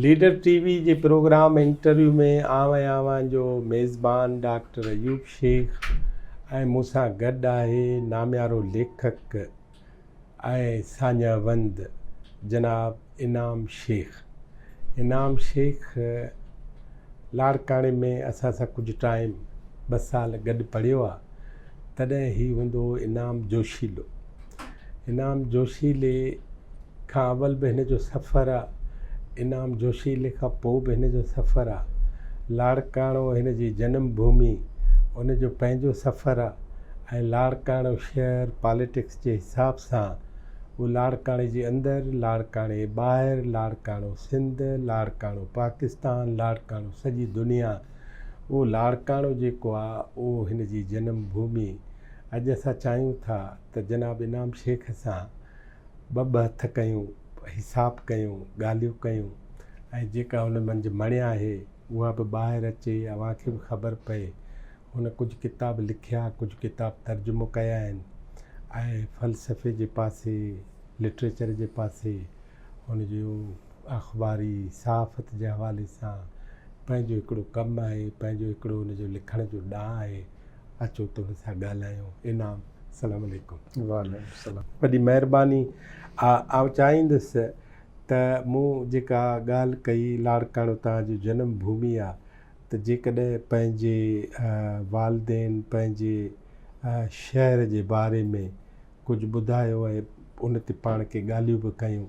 Leader ٽي V جي programme interview ۾ آئون ۽ اوهان جو ميزبان ڊاڪٽر ايوب شيخ ۽ مون سان گڏ آهي ناميارو ليکڪ ۽ ساڃاهه وند جناب انعام شيخ. انعام شيخ لاڙڪاڻي ۾ اسان سان ڪجهه ٽائيم ٻه سال گڏ پڙهيو آ تڏهن هي هوندو هو انعام جوشيلو. انعام جوشيلي کان اول به هن جو سفر آ، انعام جوشيلي کان پوء به هن جو سفر آ. لاڙڪاڻو هن جي جنم ڀومي، ان جو پنهنجو سفر آ ۽ لاڙڪاڻو شهر پاليٽڪس جي حساب سان اهو لاڙڪاڻي جي اندر، لاڙڪاڻي ٻاهر، لاڙڪاڻو سنڌ، لاڙڪاڻو پاڪستان، لاڙڪاڻو سڄي دنيا، اهو لاڙڪاڻو جيڪو آ اهو هن جي جنم ڀومي. اڄ اسان چاهيون ٿا ته جناب انعام شيخ سان ٻه ٻه هٿ ڪيون، حساب ڪيون، ڳالهيون ڪيون ۽ جيڪا هن منجهه مڻيا آهي اها به ٻاهر اچي اوهان کي به خبر پئي. هن ڪجهه ڪتاب لکيا، ڪجهه ڪتاب ترجمو ڪيا آهن ۽ فلسفي جي پاسي، لٽريچر جي پاسي هن جو اخباري صحافت جي حوالي سان پنهنجو هڪڙو ڪم آهي، پنهنجو هڪڙو هن جو لکڻ جو ڏانء آهي. اچو ته هن سان ڳالهايون. انعام السلام عليڪم. وعليڪم السلام. وڏي مهرباني. آئون چاهيندس ته مون جيڪا ڳالهه ڪئي لاڙڪاڻو توهان جو جنم ڀومي آ ته جيڪڏهن پنهنجي والدين پنهنجي شهر جي باري ۾ ڪجهه ٻڌايو ۽ ان تي پاڻ ڪي ڳالهيون به ڪيون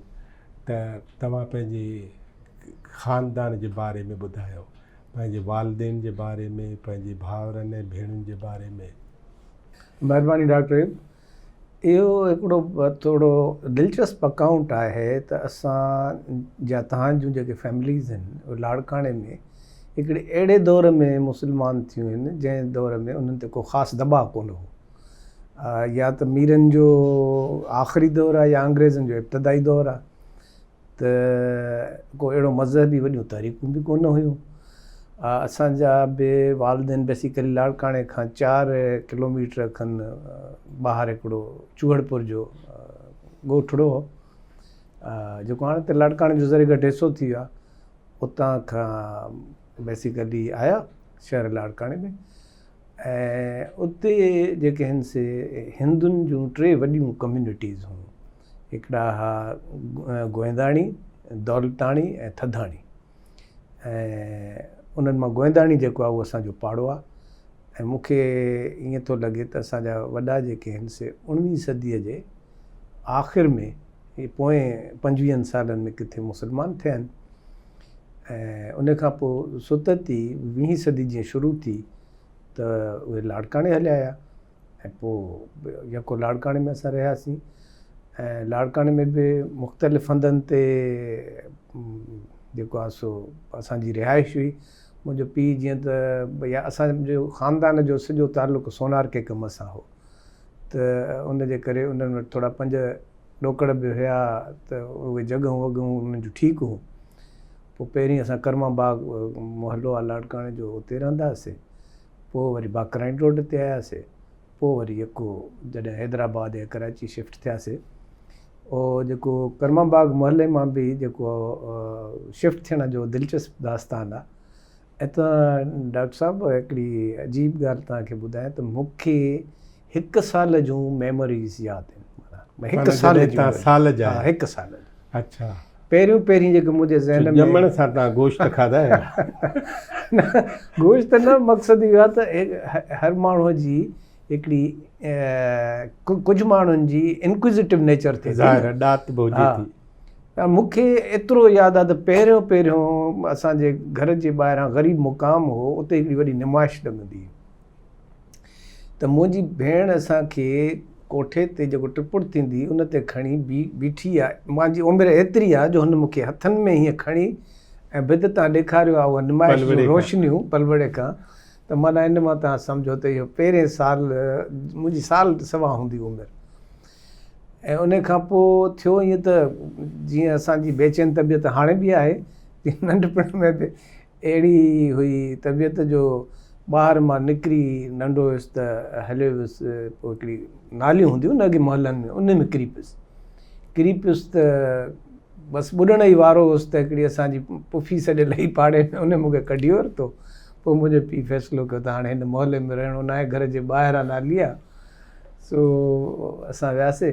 ته توهان پنهنجي خاندان جي باري ۾ ٻڌايو پنهنجي والدين جي باري ۾ پنهنجي ڀائرن ۽ ڀيڻن جي باري ۾. مهرباني ڊاڪٽر ايوب. اهو هڪڙو ٿورو دلچسپ اڪائونٽ آهي ته اسان جا توهان جون جيڪي فيمليز آهن اهي لاڙڪاڻي ۾ هڪڙي اهڙي دور ۾ مسلمان ٿيون آهن جنهن دور ۾ انهن تي ڪو خاص دٻاء ڪونه هو يا ته ميرن جو آخري دور آهي يا انگريزن جو ابتدائي دور آهي ته ڪو اهڙو مذهبي وڏيون تحريڪون به ڪونه هيون. اسان جا به والدين بيسيڪلي لاڙڪاڻي کان چار ڪلوميٽر کن ٻاهر هڪڙو چوهڙپور جو ڳوٺڙو هو جيڪو هاڻي ته لاڙڪاڻي جو ذري گهٽ حصو ٿي ويو آهي اتان کان بيسيڪلي آيا شهر لاڙڪاڻي ۾ ۽ اتي جيڪي هن سي هندن جون ٽي وڏيون ڪميونٽيز هيون هڪڙا ها گوئنداڻي، دولتاڻي ۽ ٿڌاڻي ۽ انهن مان گوئنداڻي جيڪو آهي اهو اسان جو پاڙو آهي ۽ مون کي ائين ٿو لڳي ته اسان جا وڏا جيڪي هن سي اڻويهين صديء جي آخر ۾ پوئين پنجويهن سالن ۾ ڪٿي مسلمان ٿيا آهن ۽ ان کان پوء ستت ئي ويهين صدي جيئن شروع ٿي ته اهي لاڙڪاڻي هليا آيا ۽ پوء يڪو لاڙڪاڻي ۾ اسان رهياسين ۽ لاڙڪاڻي ۾ به مختلف هنڌن تي جيڪو آهي سو اسانجي رهائش هئي منهنجو پيء جيئن ته يا اسانجو خاندان جو سڄو تعلق سونارڪي ڪم سان هو ته ان جي ڪري انهن وٽ ٿورا پنج ڏوڪڙ به هيا ته اهي جڳهون وڳهون انهن جون ٺيڪ هيون. پوء پهرين اسان ڪرما باغ محلو آ لاڙڪاڻي جو اتي رهندا هئاسي. پوء وري باقراڻي روڊ تي آياسي. پوء وري يڪو جڏهن حيدرآباد يا ڪراچي شفٽ ٿياسي. اهو جيڪو ڪرما باغ محلي مان به جيڪو شفٽ ٿيڻ جو دلچسپ داستان آ. اتان ڊاڪٽر صاحب هڪڙي عجيب ڳالهه توهان کي ٻڌايان ته مون کي هڪ سال جون ميموريز ياد آهن معنيٰ هڪ سال جون سال جا ها هڪ سال جا اڇا پهريون پهرين جيڪي منهنجي ذهن ۾ ڄمڻ سان توهان گوشت کاڌا نه گوشت نه مقصد اهو آهي ته هر ماڻهوء جي هڪڙي ڪجهه ماڻهن جي انڪوزيٽو نيچر ٿئي ٿي ظاهر ڏات به هجي ٿي مون کي ايترو ياد آهي ته پهريون پهريون اسان جي گهر جي ٻاهران غريب مقام هو اتي هڪڙي وڏي نمائش لڳندي هئي ته منهنجي ڀيڻ اسان کي ڪوٺي تي جيڪو ٽپڙ ٿيندي ان تي کڻي بيٺي آهي منهنجي عمر ايتري آهي جو هن مون کي هٿن ۾ هيئن کڻي ۽ ڀت تان ڏيکاريو آهي اها نمائش جون روشنيون پلوڙي کان ته معنيٰ ان مان توهان سمجهو ته اهو پهرين سال منهنجي سال سوا هوندي عمر ۽ ان کان پوء ٿيو ائين ته جيئن اسان جي بيچين طبيعت هاڻي به آهي تيئن ننڍپڻ ۾ به اهڙي هئي طبيعت جو ٻاهر مان نڪري ننڍو هيس ته هليو ويس پوء هڪڙي ناليون هونديون نه اڳي محلن ۾ ان ۾ ڪري پيس ڪري پيس ته بس ٻڏڻ ئي وارو هوس ته هڪڙي اسان جي پڦي سڏيل هئي پاڙي ۾ ان مون کي ڪڍي ورتو. پوء منهنجي پيء فيصلو ڪيو ته هاڻي هن محلي ۾ رهڻو ناهي، گهر جي ٻاهران نالي آ. سو اسان وياسي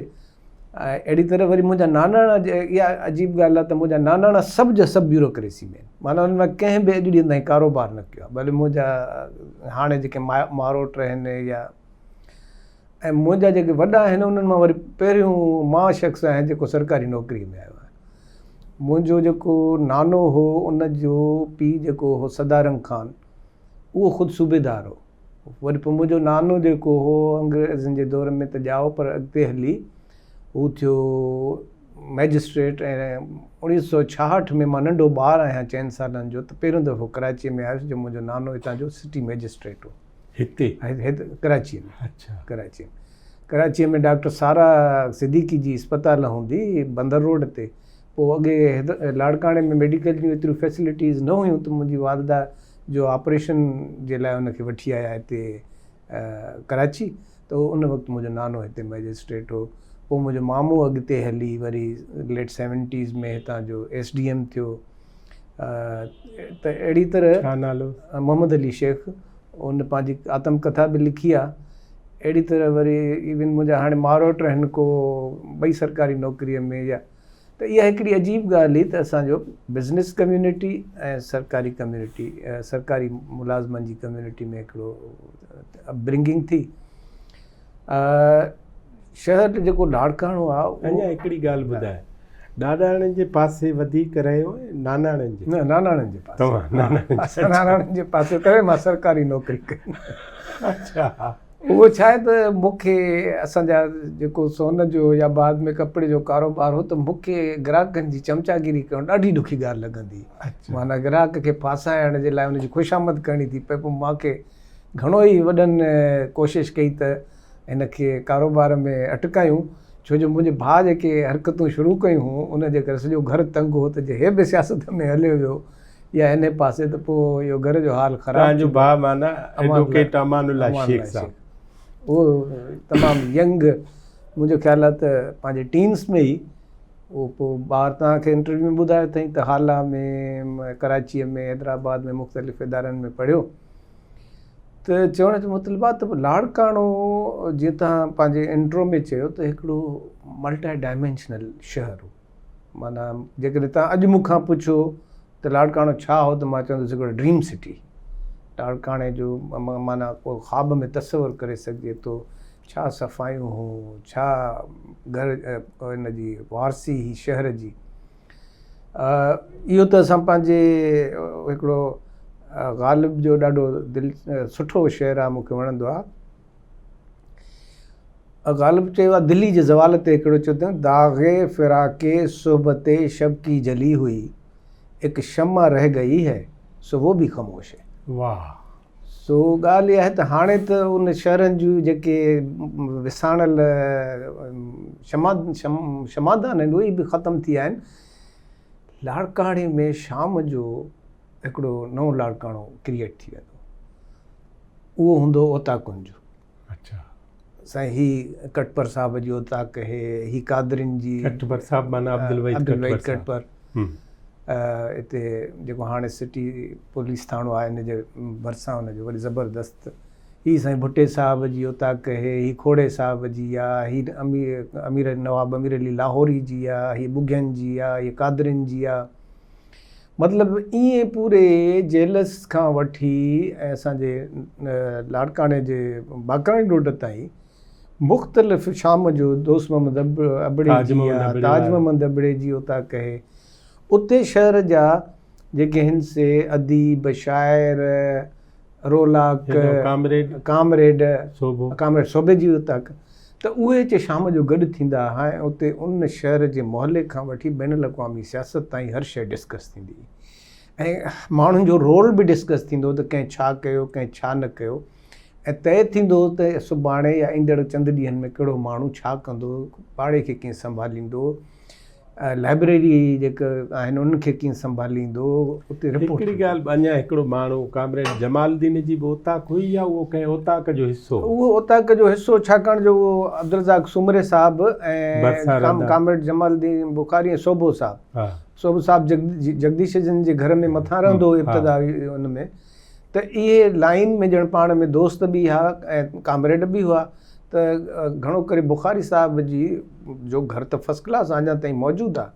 ۽ اهڙي طرح وري منهنجا ناناڻا اها عجيب ڳالهه آ ته منهنجا ناناڻا سڀ جا سڀ بيوروڪريسي ۾ آهن. معنيٰ انهن مان ڪنهن به اڄ ڏينهن تائين ڪاروبار نه ڪيو آ. ڀلي منهنجا هاڻي جيڪي ماروٽ آهن يا ۽ منهنجا جيڪي وڏا آهن انهن مان وري پهريون مان شخص آهيان جيڪو سرڪاري نوڪري ۾ آيو آهيان. منهنجو جيڪو نانو هو ان جو پيء جيڪو هو سدارنگ خان اهو خود صوبيدار هو. وري پوء منهنجو نانو جيڪو هو انگريزن جي دور ۾ ته ڄائو پر اڳتي هلي هو ٿيو مئجسٽريٽ ۽ 1966 ۾ مان ننڍو ٻار آهيان چئن سالن جو ته پهريون دفعو ڪراچيء ۾ آيس جو منهنجو نانو هتان جو سٽي مئجسٽريٽ هو. هتي؟ هتي ڪراچيء ۾. اڇا. ڪراچيء ۾. ڪراچيء ۾ ڊاڪٽر سارا صديقي جي اسپتال هوندي بندر روڊ تي. پوء اڳي لاڙڪاڻي ۾ ميڊيڪل جون ايتريون فيسلٽيز نه هيون ته منهنجي والده جو آپريشن جي لاء ان کي وٺي آيا هتي ڪراچي ته ان وقت منهنجو نانو هتي مئجسٽريٽ هو. پوء منهنجو مامو اڳتي هلي وري ليٽ سيونٽيز ۾ هتان جو ايس ڊي ايم ٿيو. ته اهڙي طرح ڇا نالو؟ محمد علي شيخ ان پنهنجي آتم ڪٿا به لکي آ. اهڙي طرح وري ايون منهنجا هاڻي ماروٽ آهن ڪو ٻئي سرڪاري نوڪريء ۾ يا ته اها هڪڙي عجيب ڳالهه هئي ته اسان جو بزنس ڪميونٽي ۽ سرڪاري ڪميونٽي سرڪاري ملازمن جي ڪميونٽي ۾ هڪڙو اپ برنگنگ ٿي. شهر جيڪو لاڙڪاڻو آ. اڃا هڪڙي ڳالهه ٻڌاء ڏاڏاڻن جي پاسي وڌيڪ رهيو ۽ ناناڻن جي؟ نه ناناڻن جي پاسي. توهان ناناڻن جي. اسان ناناڻن جي پاسي تڏهن مان سرڪاري نوڪري ڪئي. اڇا. اهو ڇا آهي ته مون کي اسان جا جيڪو سون جو يا بعد ۾ ڪپڙي جو ڪاروبار هو ته مون کي گراهڪن جي چمچاگيري ڪرڻ ڏاڍي ڏکي ڳالهه لڳندي هئي. معنيٰ گراهڪ کي ڦاسائڻ جي لاء ان جي خوشامد ڪرڻي ٿي پئي پوء مان کي گهڻو ئي وڏن ڪوشش ڪئي ته هن کي ڪاروبار ۾ اٽڪايون ڇو جو منهنجي ڀاء جيڪي حرڪتون شروع ڪيون هيون ان جي ڪري سڄو گهر تنگ هو ته جي هي به سياست ۾ هليو ويو يا انهي پاسي ته پوء اهو گهر جو حال خراب توهان جو ڀاء معنيٰ ايڊووڪيٽ امان الله شيخ صاحب. اهو تمام ينگ منهنجو خيال آهي ته پنهنجي ٽينس ۾ ئي اهو پوء ٻاهر توهان کي انٽرويو ۾ ٻڌايو اٿائين ته هالا ۾ ڪراچيء ۾ حيدرآباد ۾ مختلف ادارن ۾ پڙهيو. ته چوڻ جو مطلب آهي ته لاڙڪاڻو جيئن توهان پنهنجي انٽرو ۾ چيو ته هڪڙو ملٽي ڊائمينشنل شهر هو معنيٰ جيڪڏهن توهان اڄ مون کان پڇو ته لاڙڪاڻو ڇا هو ته مان چوندس هڪڙو ڊريم سٽي لاڙڪاڻي جو معنيٰ ڪو خواب ۾ تصور ڪري سگهجي ٿو ڇا صفايون هو ڇا گهر ان جي وارثي هئي شهر جي اهو ته اسان پنهنجي هڪڙو غالب جو ڏاڍو دل سٺو شعر آهي مون کي وڻندو آهي غالب چيو آهي دلي جي زوال تي هڪڙو چيو اٿائين داغ فراق صحبت شب ڪي جلي هئي اڪ شمع رهه گئي هي سو وو به خاموش هي. واهه. سو ڳالهه اها آهي ته هاڻي ته ان شهرن جون جيڪي وساڻل شمعدان آهن اهي به ختم ٿي ويا آهن. لاڙڪاڻي ۾ شام جو هڪڙو نئون لاڙڪاڻو ڪريئيٽ ٿي ويندو اهو هوندو اوطاقن جو. اڇا. سائين هي ڪٽپر صاحب جي اوطاق هي هي قادرين جي. ڪٽپر صاحب معنيٰ عبدالوحيد عبدالوحيد ڪٽپر هتي جيڪو هاڻي سٽي پوليس ٿاڻو آهي ان جي ڀرسان ان جو وڏي زبردست هي سائين ڀٽي صاحب جي اوطاق هي هي کوڙي صاحب جي آ هي امير امير نواب امير علي لاهوري جي آ هي ٻگهين جي آ هي قادرين جي آ مطلب ائين پوري جيلس کان وٺي ۽ اسان جي لاڙڪاڻي جي باقراڻي روڊ تائين مختلف شام جو دوست محمد ابڙي جي آ تاج محمد ابڙي جي اوطاق اهي اتي شهر جا جيڪي هن سي اديب شاعر رولاڪ ڪامريڊ ڪامريڊ ڪامريڊ سوڀي جي اوطاق ته اهي اچي شام جو گڏ ٿيندا ها ۽ اتي ان شهر جي محلي کان وٺي بين الاقوامي سياست تائين هر شيء ڊسڪس ٿيندي هئي ۽ ماڻهن جو رول به ڊسڪس ٿيندو هو ته ڪنهن ڇا ڪيو ڪنهن ڇا نه ڪيو ۽ طئي ٿيندو هو ته سڀاڻي يا ايندڙ چند ڏينهن ۾ ڪهڙو ماڻهو ڇا ڪندو، پاڙي کي ڪيئن سنڀاليندو. لائبريري جيڪا آهن انهن کي ڪيئن سنڀاليندو اتي رپورٽ هڪڙي ڳالهه اڃا هڪڙو ماڻهو ڪامريڊ جمال الدين جي به اوطاق هئي يا اهو ڪنهن اوطاق جو حصو هو؟ اهو اوطاق جو حصو ڇاڪاڻ جو اهو عبدالرزاق سومري صاحب ۽ ڪامريڊ جمال الدين بخاري ۽ سوڀو صاحب سوڀو صاحب جگديش جن جي گهر ۾ مٿان رهندو هو ابتدائي ان ۾ ته اهي لائين ۾ ڄڻ پاڻ ۾ دوست به هئا ۽ ڪامريڊ به هئا ته گهڻو ڪري بخاري صاحب جي جو گهر ته فرسٽ ڪلاس اڃا تائين موجود آهي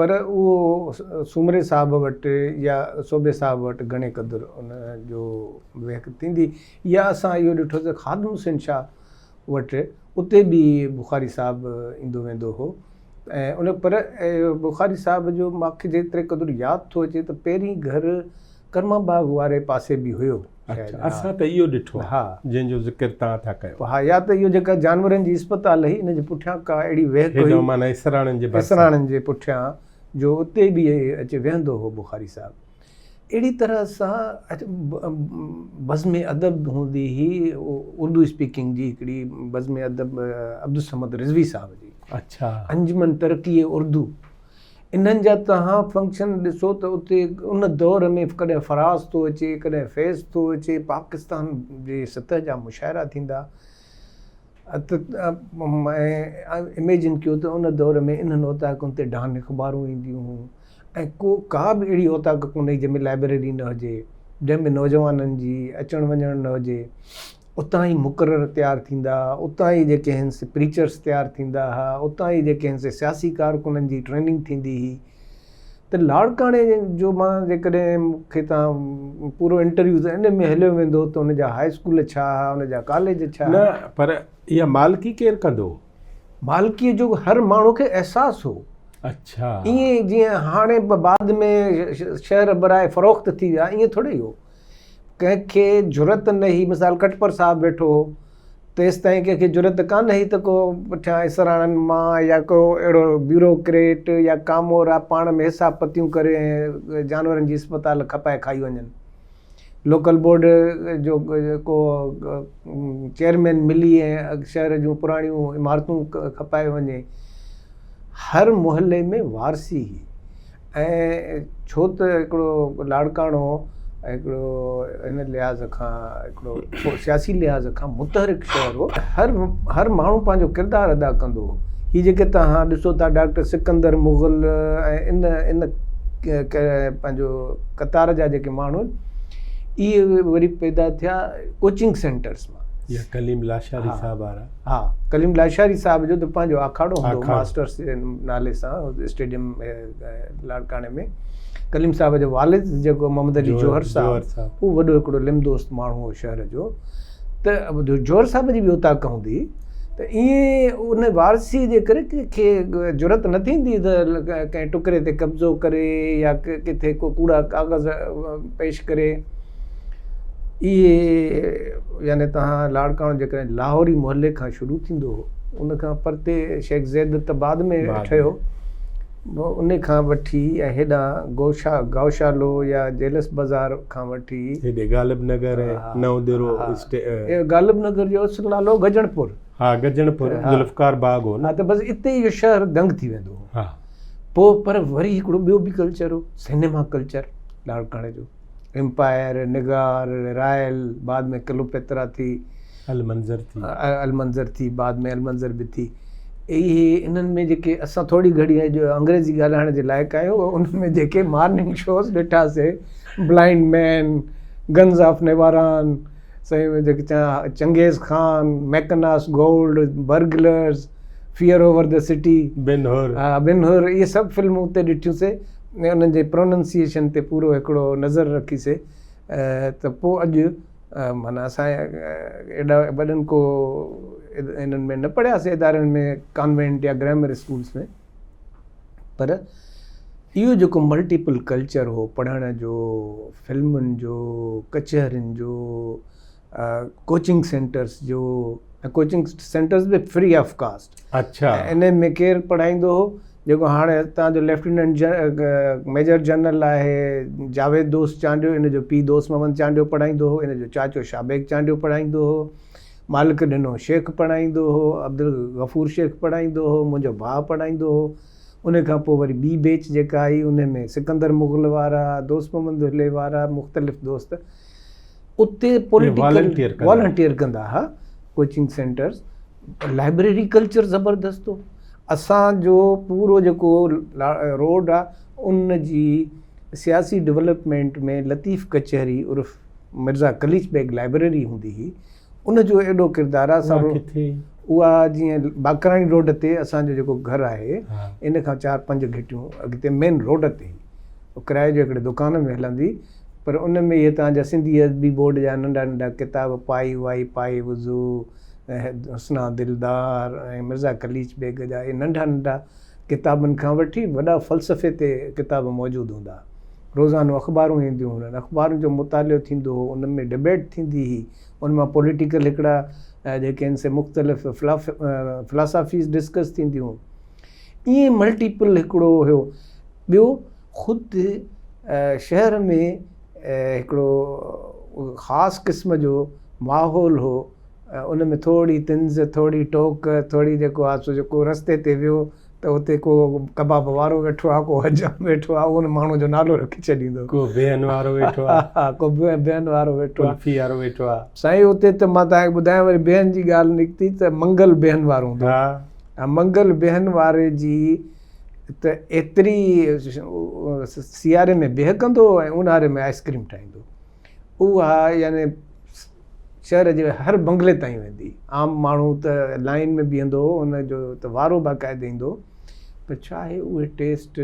پر اهو سومري صاحب وٽ يا صوبي صاحب وٽ گهڻي قدر ان جو ويهڪ ٿيندي يا اسان اهو ڏٺو ته خادم حسين شاهه وٽ اتي به بخاري صاحب ايندو ويندو هو ۽ ان پر بخاري صاحب جو ماکي جيتري قدر ياد ٿو اچي ته پهرين گهر ڪرما باغ واري پاسي به هيو اڇا اسان ته اهو ڏٺو آهي جنهن جو ذڪر توهان ٿا ڪيو. ها يا ته اهو جيڪا جانورن جي اسپتال هئي ان جي پٺيان ڪا اهڙي ويهڪ هئي. هيڏانهن معنيٰ اسراڻن جي ڀرسان. اسراڻن جي پٺيان جو اتي به اچي ويهندو هو بخاري صاحب. اهڙي طرح سان بزم ادب هوندي هئي اردو اسپيڪنگ جي هڪڙي بزم ادب عبدالصمد رضوي صاحب جي. اڇا. انجمن ترقي اردو انهن جا توهان فنڪشن ڏسو ته اتي ان دور ۾ ڪڏهن فراز ٿو اچي ڪڏهن فيض ٿو اچي پاڪستان جي سطح جا مشاعرا ٿيندا ته اميجن ڪيو ته ان دور ۾ انهن اوطاقن تي ڊان اخبارون اينديون هيون ۽ ڪو ڪا به اهڙي اوطاق ڪونهي جنهن ۾ لائبريري نه هجي جنهن ۾ نوجوانن جي اچڻ وڃڻ نه هجي اتان ئي مقرر تيار ٿيندا ها، اتان ئي جيڪي هن سي پريچرس تيار ٿيندا ها، اتان ئي جيڪي هن سي سياسي ڪارڪنن جي ٽريننگ ٿيندي هئي ته لاڙڪاڻي جو مان جيڪڏهن مون کي تان پورو انٽرويو ته ان ۾ هليو ويندو ته ان جا هاء اسڪول ڇا ها، ان جا ڪاليج ڇا ها. نه پر اها مالڪي ڪير ڪندو هو؟ مالڪيء جو هر ماڻهو کي احساس هو. اڇا. ائين جيئن هاڻي بعد ۾ شهر براء فروخت ٿي ويا ائين ٿوري هو. ڪنهن کي جرئت نه هئي، مثال ڪٽپر صاحب ويٺو هو، تيستائين ڪنهن کي جرئت ڪانه هئي ته ڪو پٺيان اسراڻن مان يا ڪو اهڙو بيوروڪريٽ يا ڪامورا پاڻ ۾ حصا پتيون ڪري ۽ جانورن جي اسپتال کپائي کائي وڃن. لوڪل بورڊ جو ڪو چيئرمين ملي ۽ شهر جون پراڻيون عمارتون کپائي وڃي. هر محلي ۾ وارثي هئي. ۽ ڇو ته هڪڙو لاڙڪاڻو هڪڙو ان لحاظ کان هڪڙو سياسي لحاظ کان متحرڪ شهر هو هر هر ماڻهو پنهنجو ڪردار ادا ڪندو هو هي جيڪي توهان ڏسو ٿا ڊاڪٽر سڪندر مغل ۽ ان ان پنهنجو قطار جا جيڪي ماڻهو اهي وري پيدا ٿيا ڪوچنگ سينٽرس مان يا ڪليم لاشاري صاحب وارا. ها ڪليم لاشاري صاحب جو ته پنهنجو آکاڙو هوندو هو ماسٽرس جي نالي سان اسٽيڊيم لاڙڪاڻي ۾ ڪليم صاحب جو والد جيڪو محمد علي جوهر صاحب اهو وڏو هڪڙو لم دوست ماڻهو هو شهر جو ته جوهر صاحب جي به اوطاق هوندي هئي ته ائين ان وارثي جي ڪري ڪنهن کي جرئت نه ٿيندي ته ڪنهن ٽڪري تي قبضو ڪري يا ڪٿي ڪو ڪوڙا ڪاغذ پيش ڪري اهي يعني توهان لاڙڪاڻو جيڪڏهن لاهوري محلي کان شروع ٿيندو هو ان کان پرتي شيخ زيد ته بعد ۾ ٺهيو ان کان وٺي ۽ هيڏانهن گوشا گائوشالو يا جيلس بازار کان وٺي هيڏي غالب نگر ۽ نئون ديرو غالب نگر جو اصل نالو گجڻ پور ها گجڻ پور ذوالفقار باغ هو نه ته بس اتي اهو شهر دنگ ٿي ويندو هو ها پوء پر وري هڪڙو ٻيو به ڪلچر هو سئنيما ڪلچر لاڙڪاڻي جو ايمپائر، نگار، رائل، بعد ۾ ڪلوپيترا ٿي. المنظر ٿي. المنظر ٿي، بعد ۾ المنظر به ٿي. اهي انهن ۾ جيڪي اسان ٿوري گهڙي اڄ انگريزي ڳالهائڻ جي لائق آهيون انهن ۾ جيڪي مارننگ شوز ڏٺاسي blind man, guns of Navarone, سائين جيڪي Genghis Khan, Mackenna's gold, burglars, fear over the city, Ben Hur, ها بن هر اهي سڀ فلمون اتي ڏٺيون سي. ۽ انهن جي پروننسيئيشن تي پورو هڪڙو نظر رکي سي ته پوء اڄ معنيٰ اسان ايڏا وڏن ڪو انهن ۾ نه پڙهياسي ادارن ۾ ڪانوينٽ يا گرامر اسڪولس ۾ پر اهو جيڪو ملٽيپل ڪلچر هو پڙهڻ جو فلمن جو ڪچهرين جو ڪوچنگ سينٽرس جو ۽ ڪوچنگ سينٽرس به فري آف ڪاسٽ اڇا ان ۾ ڪير پڙهائيندو هو جيڪو هاڻي هتان جو ليفٽيننٽ ميجر جنرل آهي جاويد دوست چانڊيو ان جو پيء دوست محمد چانڊيو پڙهائيندو هو ان جو چاچو شابيگ چانڊيو پڙهائيندو هو مالڪ ڏنو شيخ پڙهائيندو هو عبدالغفور شيخ پڙهائيندو هو منهنجو ڀاء پڙهائيندو هو ان کان پوء وري ٻي بيچ جيڪا آئي ان ۾ سڪندر مغل وارا، دوست محمد هلي وارا مختلف دوست اتي پوليٽيڪل والنٽيئر ڪندا ها. ڪوچنگ سينٽرز، لائبريري ڪلچر زبردست هو. اسان جو پورو جيڪو روڊ آ ان جي سياسي ڊولپمينٽ ۾ لطيف ڪچهري عرف مرزا قليچ بيگ لائبريري هوندي هئي ان جو ايڏو ڪردار آ. اسان اها جيئن باقراڻي روڊ تي اسان جو جيڪو گهر آهي ان کان 4 5 گهٽيون اڳتي مين روڊ تي ئي ڪرائي جو هڪڙي دڪان ۾ هلندي پر ان ۾ اهي توهان جا سنڌي ادبي بورڊ جا ننڍا ننڍا ڪتاب پائي وائي پائي وضو ۽ حسنا دلدار ۽ مرزا قليچ بيگ جا اهي ننڍا ننڍا ڪتابن کان وٺي وڏا فلسفي تي ڪتاب موجود هوندا. روزانو اخبارون اينديون هنن اخبارن جو مطالعو ٿيندو هو، انهن ۾ ڊبيٽ ٿيندي هئي، ان مان پوليٽيڪل هڪڙا جيڪي آهن سي مختلف فلاسافيز ڊسڪس ٿينديون. ائين ملٽيپل هڪڙو هيو. ٻيو خود شهر ۾ هڪڙو خاص قسم جو ماحول هو، ان ۾ ٿوري طنز، ٿوري ٽوڪ، ٿوري جيڪو آ سو جيڪو رستي تي ويو ته اتي ڪو ڪباب وارو ويٺو آ، ڪو حجام ويٺو آ، ان ماڻهو جو نالو رکي ڇڏيندو. ڪو بيهن وارو ويٺو آ. ها ڪو بيهن وارو ويٺو آ. قلفي وارو ويٺو آ. سائين اتي ته مان توهان کي ٻڌايان وري بيهن جي ڳالهه نڪتي ته منگل بيهن وارو هوندو هو. ها منگل بيهن واري جي ته ايتري سياري ۾ بيهه ڪندو هو ۽ اونهاري ۾ آئس ڪريم ٺاهيندو هو. اها يعني شهر جي هر بنگلي تائين ويندي. عام ماڻهو ته لائين ۾ بيهندو هو، ان جو ته وارو باقاعده ايندو هو. پر ڇا آهي اهي ٽيسٽ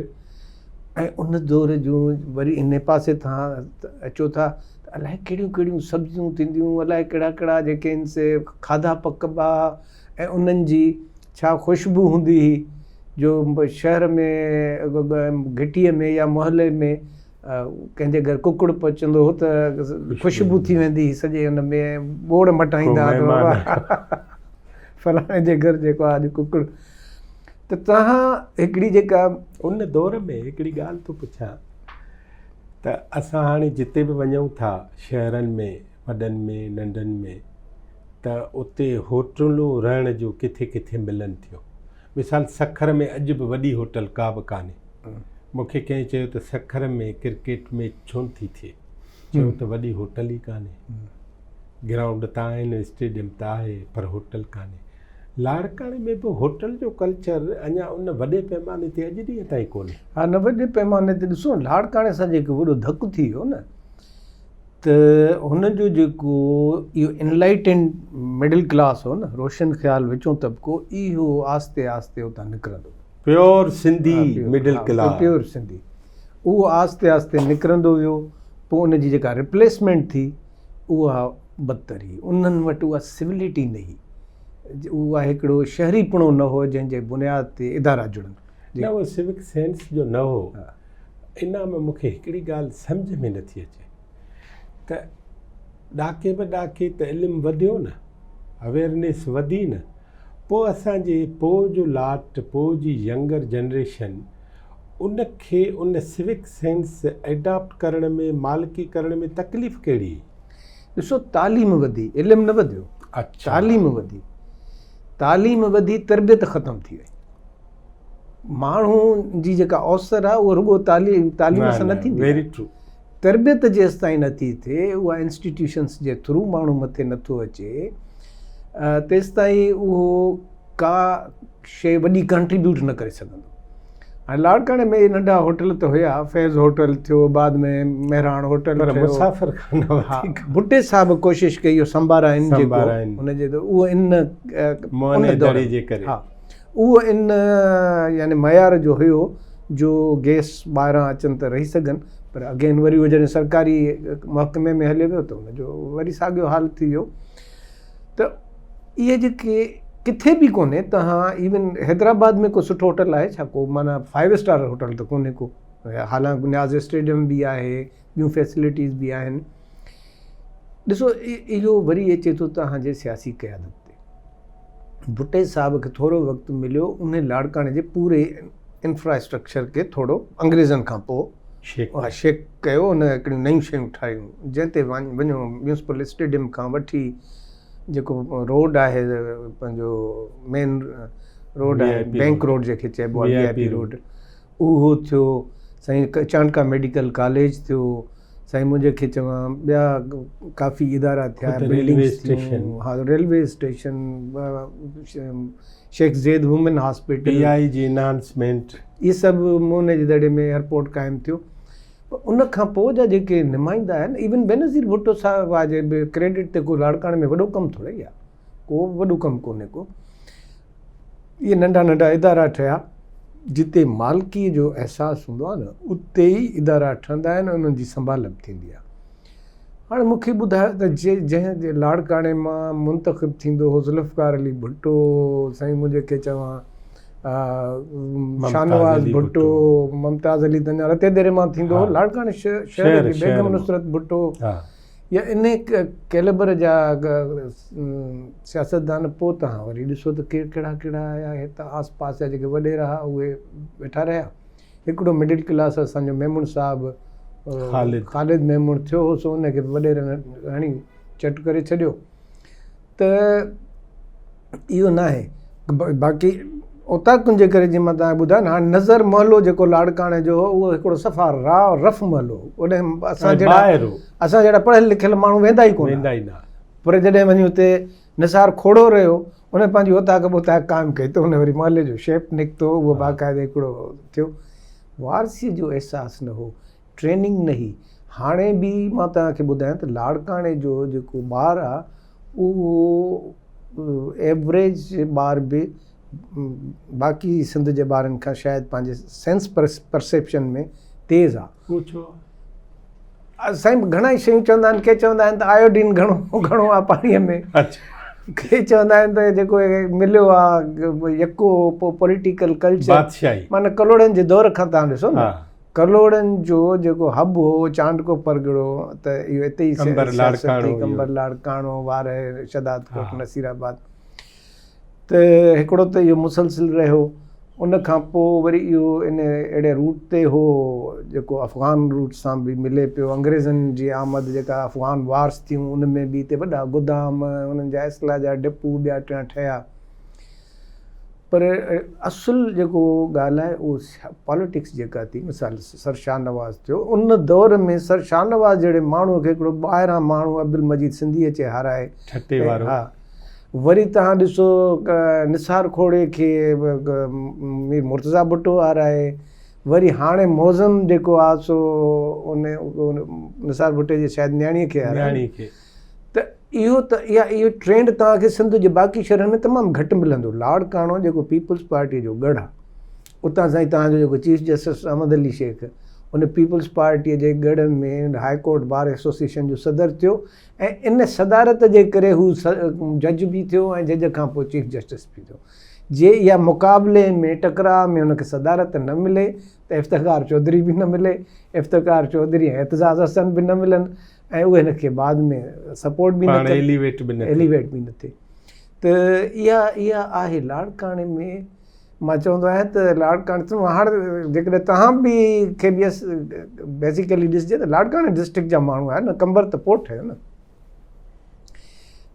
۽ ان دور جون وري ان پاسي تان اچو ٿا ته الائي ڪهڙيون ڪهڙيون سبزيون ٿينديون، الائي ڪهڙا ڪهڙا جيڪي آهن سي کاڌا پڪبا ۽ انهن جي ڇا خوشبو هوندي هئي جو شهر ۾ گهٽيء ۾ يا محلي ۾ ڪنهن جي گهر ڪڪڙ پچندو هو ته خوشبو ٿي ويندي هئي سڄي ان ۾ ٻوڙ مٽائيندا هئا ته بابا فلاڻي جي گهر جيڪو آهي اڄ ڪڪڙ ته تهان هڪڙي جيڪا ان دور ۾ هڪڙي ڳالهه ٿو پڇان ته اسان هاڻي جتي به وڃون ٿا شهرن ۾ وڏن ۾ ننڍن ۾ ته اتي هوٽلون رهڻ جون ڪٿي ڪٿي ملن ٿيون مثال سکر ۾ اڄ به وڏي هوٽل ڪا به ڪانهي. مون کي ڪنهن چيو ته سکر ۾ ڪرڪيٽ ميچ ڇو نه ٿي ٿئي؟ چيو ته وڏي هوٽل ئي ڪانهي. گرائونڊ ته آهن، اسٽيڊيم ته آهي پر هوٽل ڪانهي. لاڙڪاڻي ۾ به هوٽل جو ڪلچر اڃا ان وڏي پيماني تي اڄ ڏينهن تائين ڪونهي. ها نه وڏي پيماني تي ڏسو نه لاڙڪاڻي سان جيڪو وڏو ڌڪ ٿي ويو نه ته هن جو جيڪو اهو انلائيٽنڊ مڊل ڪلاس هو نه، روشن خيال وچون طبقو، اهو آهستي آهستي اتان نڪرندو ويو. Pure Sindhi middle class. Pure Sindhi اهو آهستي آهستي نڪرندو ويو، پوء ان جي جيڪا رپليسمينٽ ٿي اها بدتر هئي. انهن وٽ اها سولٽي نه هئي، اها هڪڙو شهري پڻو نه هو جنهن جي بنياد تي ادارا جڙن. نه اهو سوڪ سينس جو نه هو. انعام مون کي هڪڙي ڳالهه سمجهه ۾ نٿي اچي ته ڏاڪي به ڏاڪي ته علم وڌيو نه، اويرنيس وڌي نه، پوء اسان جي پوء جو لاٽ، پوء جي ينگر جنريشن ان کي ان سوڪ سينس ايڊاپٽ ڪرڻ ۾ مالڪي ڪرڻ ۾ تڪليف ڪهڙي؟ ڏسو تعليم وڌي، علم نه وڌيو، تعليم وڌي، تعليم وڌي تربيت ختم ٿي وئي. ماڻهو جي جيڪا اوسر آهي اها رڳو تعليم تعليم سان نه ٿيندي ويري ٽرو تربيت جيستائين نه ٿي ٿئي اها انسٽيٽيوشنس جي ٿرو ماڻهو مٿي نه ٿو اچي تيستائين اهو ڪا شي وڏي ڪنٽريبيوٽ نه ڪري سگهندو. هاڻي لاڙڪاڻي ۾ اهي ننڍا هوٽل ته هيا، فيض هوٽل ٿيو، بعد ۾ مهراڻ هوٽل پر مسافر خانه وڌيڪ. ڀٽي صاحب ڪوشش ڪئي اهو سمبارا ان جيڪو ان جي اهو ان موهن دڙي جي ڪري ها اهو ان يعني معيار جو هيو جو گيس ٻاهران اچن ته رهي سگهن پر اگين وري اهو جڏهن سرڪاري محڪمي ۾ هليو ويو ته ان جو وري ساڳيو حال ٿي ويو ته اهي جيڪي ڪٿي به ڪونهي تهان ايون حيدرآباد ۾ ڪو سٺو هوٽل آهي ڇا ڪو معنيٰ فائيو اسٽار هوٽل ته ڪونهي ڪو حالانڪ نياز اسٽيڊيم به آهي ٻيون فيسلٽيز به آهن ڏسو اهو وري اچي ٿو تهان جي سياسي قيادت تي ڀٽي صاحب کي ٿورو وقت مليو ان لاڙڪاڻي جي پوري انفراسٽرڪچر کي ٿورو انگريزن کان پوء شيڪ ڪيو ان هڪڙيون نيون شيون ٺاهيون جنهن تي وڃو ميونسپل اسٽيڊيم کان وٺي جيڪو روڊ آهي پنهنجو مين روڊ آهي بينڪ روڊ جنهن کي چئبو آهي وي آء پي روڊ. اهو ٿيو، سائين چانڊڪا ميڊيڪل ڪاليج ٿيو، سائين منهنجي کي چوان ٻيا ڪافي ادارا ٿيا، بلڊنگس ٿيون، ها railway station, Sheikh Zayed women hospital, P I جي انهانسمينٽ، اهي سڀ موهن جي دڙي ۾ ايئرپورٽ قائم ٿيو. پر ان کان پوء جا جيڪي نمائندا آهن، ايون بينظير ڀٽو صاحبه جي به ڪريڊٽ تي ڪو لاڙڪاڻي ۾ وڏو ڪم ٿورئي آهي، ڪو به وڏو ڪم ڪونهي ڪو. اهي ننڍا ننڍا ادارا ٺهيا، جتي مالڪيء جو احساس هوندو آهي نه، اتي ئي ادارا ٺهندا آهن ۽ انهن جي سنڀال به ٿيندي آهي. هاڻي مون کي ٻڌايو ته جي جنهن جي لاڙڪاڻي مان منتخب ٿيندو هو ذوالفقار علي ڀٽو، سائين منهنجي کي چوان شاهنواز ڀٽو، ممتاز علي ته اڃا رتي ديري مان ٿيندو هو، لاڙڪاڻي شهر جي بيگم نصرت ڀٽو يا انهي ڪيلبر جا سياستدان پوء توهان وري ڏسو ته ڪير ڪهڙا ڪهڙا آيا، هت آس پاس جا جيڪي وڏيرا ها اهي ويٺا رهيا. هڪڙو مڊل ڪلاس اسان جو ميمڻ صاحب خالد ميمڻ ٿيو هو سو ان کي به وڏيرن هڻي چٽ ڪري ڇڏيو ته اهو ناهي باقي اوطاقن جي ڪري جيئن مان توهان کي ٻڌايو نه هاڻي نظر محلو جيڪو لاڙڪاڻي جو هو اهو هڪڙو صفا را رف محلو هو اوڏانهن اسان جهڙا اسان جهڙا پڙهيل لکيل ماڻهو ويندا ئي ڪونه ويندا ئي نه پر جڏهن وڃي اتي نثار کوڙو رهيو ان پنهنجي اوطاق ٻوطاق قائم ڪئي ته ان وري محلي جو شيپ نڪتو اهو باقاعده هڪڙو ٿيو. وارثيء جو احساس نه هو، ٽريننگ نه هئي. هاڻي به مان توهان کي ٻڌايان ته لاڙڪاڻي جو جيڪو ٻار آ اهو ايوريج ٻار به باقي سنڌ جي ٻارن کان شايد پنهنجي سينس پرسيپشن ۾ تيز آ. اهو ڇو؟ سائين گهڻا ئي شيون چوندا آهن ڪي چوندا آهن ته آيوڊين گهڻو گهڻو آهي پاڻيء ۾ ڪي چوندا آهن ته جيڪو مليو آهي يڪو پوليٽيڪل ڪلچر بادشاهي معنيٰ ڪلهوڙن جي دور کان تهان ڏسو نه ڪلهوڙن جو جيڪو هب هو چانڊڪو پرڳڙو ته اهو اتي ئي قمبر لاڙڪاڻو قمبر لاڙڪاڻو وارهه شهداد ڪوٽ نصير آباد ته هڪڙو ته اهو مسلسل رهيو ان کان پوء وري اهو ان اهڙي روٽ تي هو جيڪو افغان روٽ سان به ملي پيو انگريزن جي آمد جيڪا افغان وارس ٿيون ان ۾ به هتي وڏا گدام انهن جا اسلحه جا ڊپو ٻيا ٽيا ٺهيا پر اصل جيڪو ڳالهه آهي اهو پاليٽڪس جيڪا ٿي مثال سر شاهنواز ٿيو ان دور ۾ سر شاهنواز جهڙي ماڻهوء کي هڪڙو ٻاهران ماڻهو عبدالمجيد سنڌي اچي هارائي ٺٽي وارو ها وري توهان ڏسو نثار کوڙي کي مير مرتضيٰ ڀٽو هارائي وري هاڻي معظم جيڪو آ سو ان نثار ڀٽي جي شايد نياڻي کي هارائي کي ته اهو ته اها اهو ٽرينڊ توهان کي سنڌ جي باقي شهرن ۾ تمام گهٽ ملندو لاڙڪاڻو جيڪو پيپلز پارٽي جو ڳڙهه آ اتان سائين توهان جو جيڪو چيف جسٽس احمد علي شيخ ان پيپلز پارٽي جي ڳڙهه ۾ هاء ڪورٽ بار ايسوسيئيشن جو صدر ٿيو ۽ ان صدارت جي ڪري هو جج به ٿيو ۽ جج کان پوء چيف جسٽس به ٿيو. جي اها مقابلي ۾ ٽڪراء ۾ هن کي صدارت نه ملي ته افتخار چوڌري به نه ملي، افتخار چوڌري ۽ اعتزاز احسن به نه ملن ۽ اهي هن کي بعد ۾ سپورٽ به نه ڪن، ايليويٽ به نه ٿئي. ايليويٽ به نه ٿئي. ته اها اها آهي لاڙڪاڻي ۾ مان چوندو آهيان ته لاڙڪاڻي تون هاڻ جيڪڏهن توهان به کي به بيسيڪلي ڏسجي ته لاڙڪاڻي ڊسٽرڪٽ جا ماڻهو آهن نه قمبر ته پوء ٺهيو نه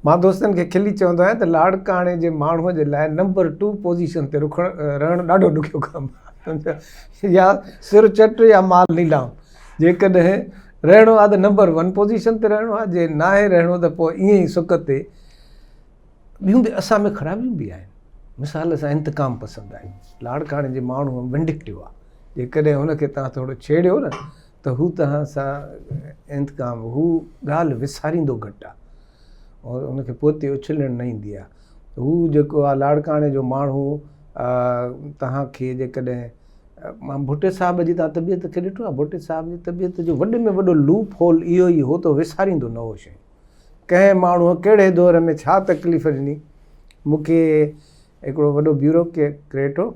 مان دوستن کي کلي چوندو آهيان ته لاڙڪاڻي جي ماڻهو جي لاء نمبر ٽو پوزيشن تي رکڻ رهڻ ڏاڍو ڏکيو ڪم آهي يا سر چٽ يا مال نيلام جيڪڏهن رهڻو آهي ته نمبر ون پوزيشن تي رهڻو آهي جي ناهي رهڻو ته پوء ائين ئي سڪ تي ٻيون به اسان ۾ خرابيون به آهن. مثال اسان انتقام پسند آهيون. لاڙڪاڻي جي ماڻهو ونڊڪٽو آهي. جيڪڏهن هن کي توهان ٿورو ڇيڙيو نه ته هو توهان سان انتقام هو ڳالهه وساريندو گهٽ آهي اور ان کي پوئتي اڇلڻ نه ايندي آهي. هو جيڪو آهي لاڙڪاڻي جو ماڻهو توهان کي جيڪڏهن مان ڀٽي صاحب جي توهان طبيعت کي ڏٺو آهي؟ ڀٽي صاحب جي طبيعت جو وڏي ۾ وڏو لوپ هول اهو ئي هو ته وساريندو نه هو شيون. ڪنهن ماڻهوء ڪهڙي دور ۾ ڇا تڪليف ڏني، مون کي هڪڙو وڏو بيورو ڪريٽ هو،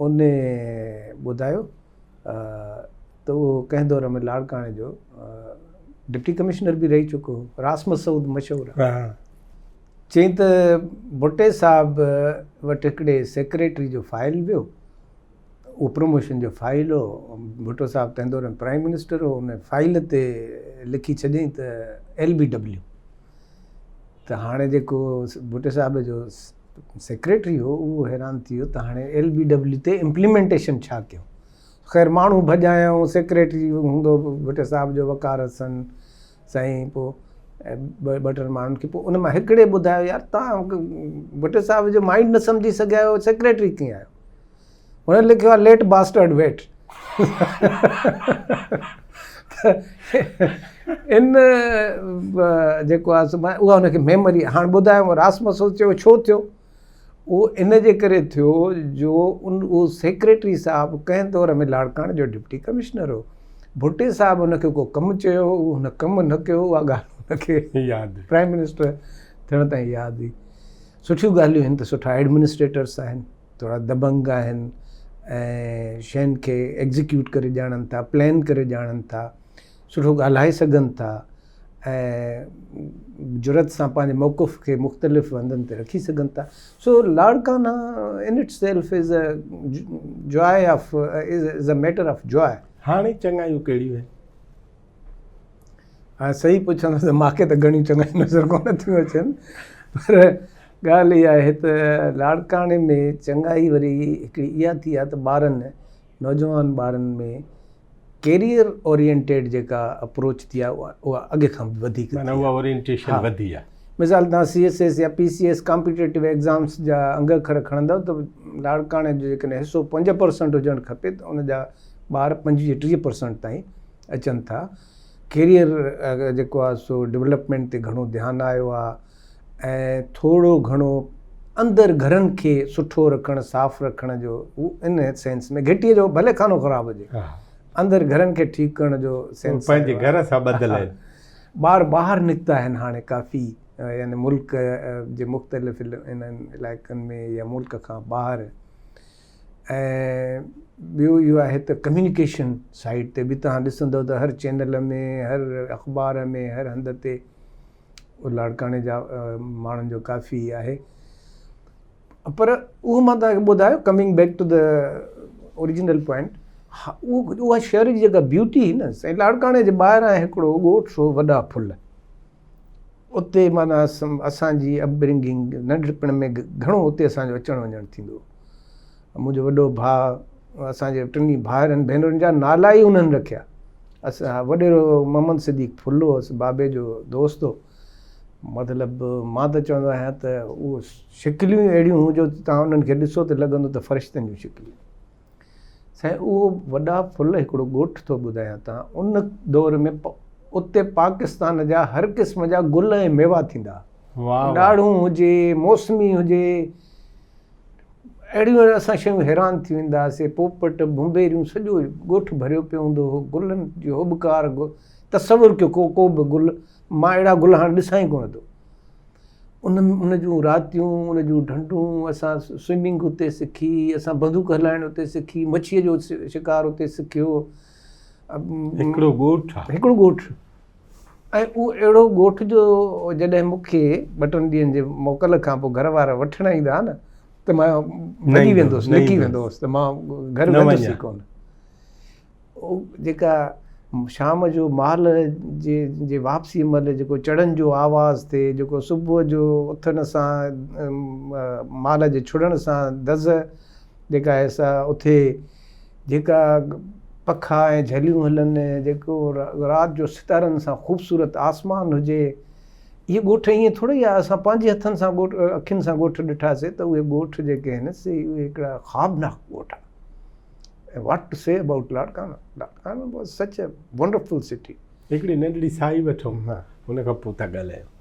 ان ٻڌايو ته اهو ڪنهن دور ۾ لاڙڪاڻي جو ڊپٽي ڪمشنر به رهي چڪو هو، راس مسعود مشهور آهي. چيائين ته ڀٽي صاحب وٽ هڪڙي سيڪريٽري جو فائل ويو، اهو پروموشن جو فائل هو، ڀٽو صاحب تنهن دور ۾ پرائيم منسٽر هو، ان فائل تي لکي ڇڏيائين ته ايل بي ڊبليو ته هاڻي جيڪو ڀٽي صاحب جو سيڪريٽري هو اهو حيران ٿي ويو ته هاڻي ايل بي ڊبليو تي امپليمينٽيشن ڇا ڪيون. خير ماڻهو ڀڄايائون، سيڪريٽري هوندو ڀٽي صاحب جو وقار حسن سائين پوء ٻه ٽن ماڻهن کي پوء ان مان هڪڙي ٻڌايو يار توهان ڀٽي صاحب جو مائنڊ نه سمجهي سگهيا آهيو سيڪريٽري ڪيئن آهيو؟ هن لکيو آهي ليٽ باسٽرڊ ويٽ ان جيڪو آهي سو اها هن کي ميموري هاڻ ٻڌايو راس مسو چيو ڇو ٿيو؟ اهو ان جي ڪري ٿيو جو ان اهو سيڪريٽري صاحب ڪنهن دور ۾ لاڙڪاڻي جو ڊپٽي ڪمشنر هو. ڀٽي صاحب ان کي ڪو ڪم چيو هو، اهو هن ڪم نه ڪيو، اها ڳالهه هن کي ياد پرائم منسٽر ٿيڻ تائين ياد هئي. سٺيون ڳالهيون آهن ته سٺا ايڊمنسٽريٽرس آهن، ٿورا دبنگ آهن ۽ شين کي ايگزيڪيوٽ ڪري ڄاڻن ٿا، پلان ڪري ڄاڻن ٿا، سٺو ڳالهائي سگهن ٿا. ۽ جرئت سان پنهنجي موقف کي مختلف هنڌن تي رکي سگهن ٿا. So Larkana in itself is a joy of is a matter of joy. هاڻي چڱايون ڪهڙيون آهن؟ هاڻي صحيح پڇندو ته ماکي ته گهڻيون چڱايون نظر ڪونه ٿيون اچن پر ڳالهه اها آهي ته لاڙڪاڻي ۾ چڱائي وري هڪڙي اها ٿي آهي ته ٻارن نوجوان ٻارن ۾ ڪيريئر اورينٽيڊ جيڪا اپروچ ٿي آهي اها اڳي کان به وڌيڪ ٿي معنيٰ اها اورينٽيشن وڌي آهي. مثال توهان سي ايس ايس يا P C S competitive exams جا انگ اکر کڻندؤ ته لاڙڪاڻي جو جيڪڏهن حصو 5% هجڻ کپي ته ان جا ٻار 25 30 پرسنٽ تائين اچن ٿا. ڪيريئر جيڪو آهي سو ڊولپمينٽ تي گهڻو ڌيان آيو آهي ۽ ٿورو گهڻو اندر گهرن کي سٺو رکڻ صاف رکڻ جو ان سينس ۾ گهٽيء جو ڀلي خانو خراب هجي اندر گهرن کي ٺيڪ ڪرڻ جو سينس پنهنجي گهر سان ٻڌل آهن. ٻار ٻاهر نڪتا آهن هاڻي ڪافي يعني ملڪ جي مختلف انهن علائقن ۾ يا ملڪ کان ٻاهر ۽ ٻيو اهو آهي ته ڪميونيڪيشن سائيڊ تي به توهان ڏسندو ته هر چينل ۾ هر اخبار ۾ هر هنڌ تي لاڙڪاڻي جا ماڻهن جو ڪافي آهي پر اهو مان توهان کي ٻڌايو coming back to the original point اهو اها شهر جي جيڪا بيوٽي هئي نه سائين لاڙڪاڻي جي ٻاهران هڪڙو ڳوٺ هو وڏا ڦل اتي معنيٰ اسانجي اپبرنگنگ ننڍپڻ ۾ گهڻو اتي اسانجو اچڻ وڃڻ ٿيندو هو منهنجو وڏو ڀاء، اسان جي ٽنهي ڀائرن ڀينرن جا نالا ئي انهن رکيا. اسان وڏيرو محمد صديق ڦلو هوس، بابي جو دوست هو. مطلب مان ته چوندو آهيان ته اهو شڪليون ئي اهڙيون هيون جو توهان انهن کي ڏسو ته لڳندو ته فرشتن جون شڪليون. سائين اهو وڏا ڦل هڪڙو ڳوٺ ٿو ٻڌايان تان ان دور ۾ اتي پاڪستان جا هر قسم جا گل ۽ ميوا ٿيندا. ڏاڙهون هجي، موسمي هجي. اهڙيون اهڙيون اسان شيون حيران ٿي ويندا هئاسين، پوپٽ، ڀونڀيريون سڄو ڳوٺ ڀريو پيو هوندو هو، گلن جي هوٻڪار تصور ڪيو ڪو ڪو به گل مان اهڙا گل هاڻ ڏسان ئي ڪونه ٿو. ان ان جون راتيون، ان جون ڍنڍون، اسان سوئمنگ اتي سکي، اسان بندوق هلائڻ اتي سکي، مڇيء جو شڪار اتي سکيو. هڪڙو ڳوٺ آ. هڪڙو ڳوٺ. ۽ اهو اهڙو ڳوٺ جو جڏهن مون کي ٻه ٽن ڏينهن جي موڪل کان پوء گهر وارا وٺڻ ايندا هئا نه ته مان ڀڄي ويندو هوس لڪي ويندو هوس ته مان گهر ويندس ئي ڪونه. جيڪا شام جو مال جي جي واپسي مهل جيڪو چڙن جو آواز ٿئي جيڪو صبح جو اٿڻ سان مال جي ڇڙڻ سان دز جيڪا آهي سا اٿي جيڪا پکا ۽ جهليون هلن، جيڪو رات جو ستارن سان خوبصورت آسمان هجي. اهي ڳوٺ ائين ٿوري ئي آهي، اسان پنهنجي هٿن سان ڳوٺ اکين سان ڳوٺ ڏٺاسي ته اهي ڳوٺ جيڪي آهن سي اهي هڪڙا خوابناڪ ڳوٺ آهن. ۽ what to say about Larkana, Larkana was such a wonderful city. هڪڙي ننڍڙي ساهي وٺون ان کان پوء ٿا ڳالهايون.